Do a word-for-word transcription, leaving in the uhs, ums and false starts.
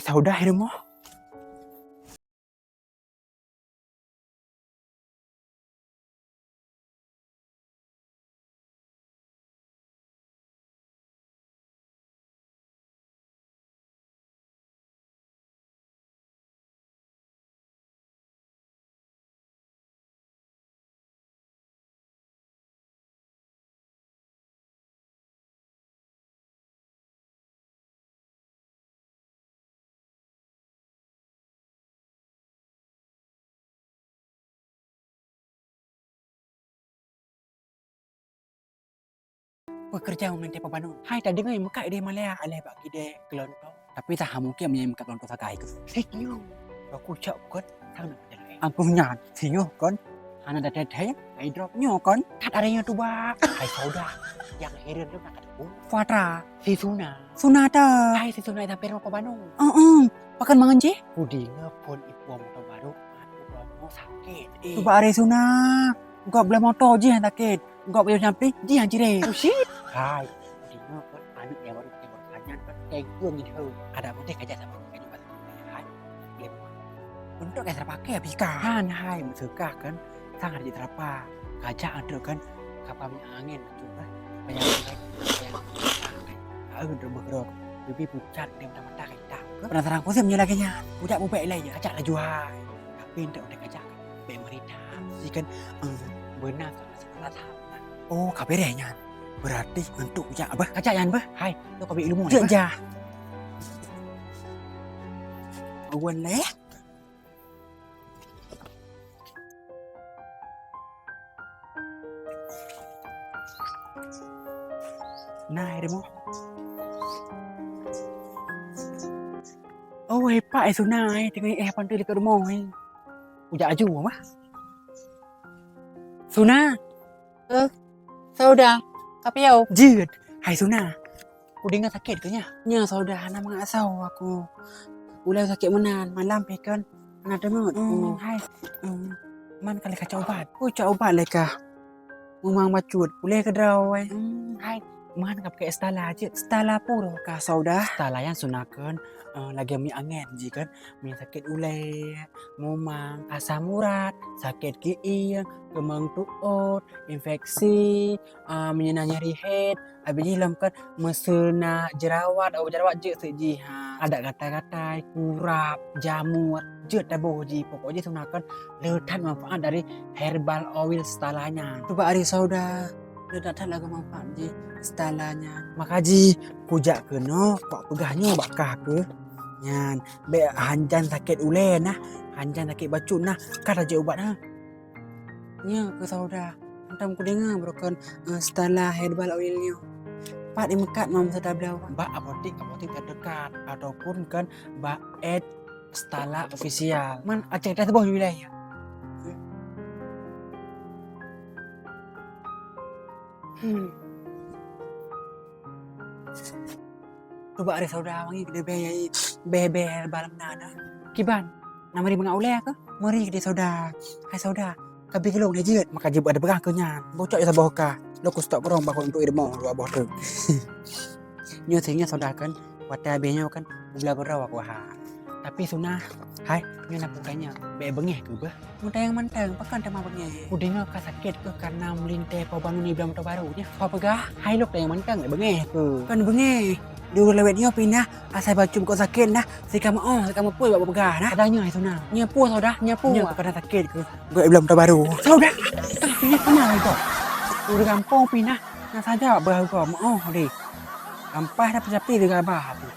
Saudah di rumoh. Peue keureuja meunurot Pak Banu? Hai, tadeungoe meukat idéh malèe alèh bak kidéh keulonto. Tapi taha mungken meunyoe meukat keulonto sagai keuh. Sinyoe, aku cok kon, sang na jalan. Angkuh nyan, sinyoe kon. Hana dat-dat hai, hai drop nyoe kon. Kat ada nyoe tu, Bak. Hai Saudah, nyang hireuen tu nak kata. Fatra. Si Suna. Suna ta. Hai, si Suna nyang hampir Pak Banu. Heeh. Pakon mangat jih? Kudeungoe phon ipo moto baru, aneuk buah moto sakét. Eh. Cuba aré Suna. Gop blah moto jih nyang sakét. Gop blah nyampli jih nyang cirét. Oh, shit. Hai. Kudeungoe phon aneuk nyang baru, nyang baru nyan kan kengkong ngideue. Ada mudeh kajak sama kajak balik. Hai. Dia buat. Untuk nyang terpakai pika. Han hai meuseukah kan. Sang ada jiterapa. Kajak antuk kan. Kapal minyak angin tu kan. Payah kan. Payah kan. Tahu tu bergerak. Bibi pucat dia mata-mata kita. Penasaran kau sih punya lagi nya. Pucat bubek lah ya. Kajak laju hai. Tapi untuk udah kajak. Baik merita. Si kan. Em, benar kan. Salah tahu. Oh, kabarnya nyan. Berarti untuk kajak apa? Kajak nyan bah. Hai, tu kau beri ilmu ni. Cek bah. Jah. Awan leh. Nah, ilmu. Oh, hebat eh Suna eh. Tengok eh pantai dekat rumah eh. Ujak aju mah. Suna. Eh, Saudah, ka piôh? Jeuet. Hai Suna. Kudeungoe sakét keu nyan? Nyan Saudah, hana mangat asoe aku. Ulèe sakét meunan, malam pih kan hana teungeut. Hmm, hai. Hmm, man ka lé kacok ubat. Oh, cok ubat lé kah. Mumang bacut, ulèe keudroe. Hmm, hai. Man ka pakai Stala jeuet. Stala pura kah Saudah? Stala nyang Suna kan, eh, lagèe minyak angèn jih kan. Meunyoe sakét ulèe, mumang, asam urat, sakét keuieng, keumeng tuot, infeksi, ah, meunyoe na nyeri head, abis jih lom kan meuseu na jerawat, oh, jerawat jeuet sik jih, ha. Adak gatai-gatai, kurap, jamur, jeuet taboh jih. Pokok jih Suna kan le that manfaat dari herbal oil Stala nyan. Cuba ari Saudah, le that-that lagoe manfaat jih Stala nyan. Maka jih kujak keunoe, kok peugah nyoe bak kah keuh. Nyan, bèk hanjan sakét ulèe nah, hanjan sakét bacut nah, ka tajak ubat ha. Nyoe keuh Saudah, mantong kudeungoe beurukon, eh, Stala Herbal Oil nyoe. Pat imeukat mam Saudah bloe? Bak apotek-apotek teudekat ataupun kan bak at Stala Official. Man, aceh dah teuboh wilayah. Hmm. Cuba ari Saudah wangi keudeh bèe, bèe-bèe herbal meunan. Kiban, na meuri mangat ulèe keuh? Meuri keudeh Saudah. Hai Saudah, ka bi geulong lé jeuet. Maka jeuet ada peugah keu nyan. Bocok saboh kah. Lôn kustop rong bakot untuk ilmu dua boh teuk. Nyoe singoh Saudah kan, watèe abéh nyoe kan, bubla beurau aku ha. Tapi Suna, hai, nyoe na peukanya, bèk beungèh keuh beuh. Mutayang mantong, pakon teuma beungèh? Kudeungoe ka sakét keuh kareuna meulintèe Po Banu nibak moto baru nyan. Ho peugah, hai lôn tayang mantong, beungèh keuh. Kon beungèh. Di ureueng lawét nyoe pih na, asai bacut kok sakét na, si ka meu'oh, si ka meupeue bak peugah na. Ada nyoe hai Suna. Nyoe peue Saudah, nyoe peue. Nyoe ka sakét keuh. Gok bak moto baru. Saudah, tapi nyoe sama hai kok. Ureueng gampông pih na, na saja bak kok meu'oh deh. Gampang dah pecapi di gabah tu.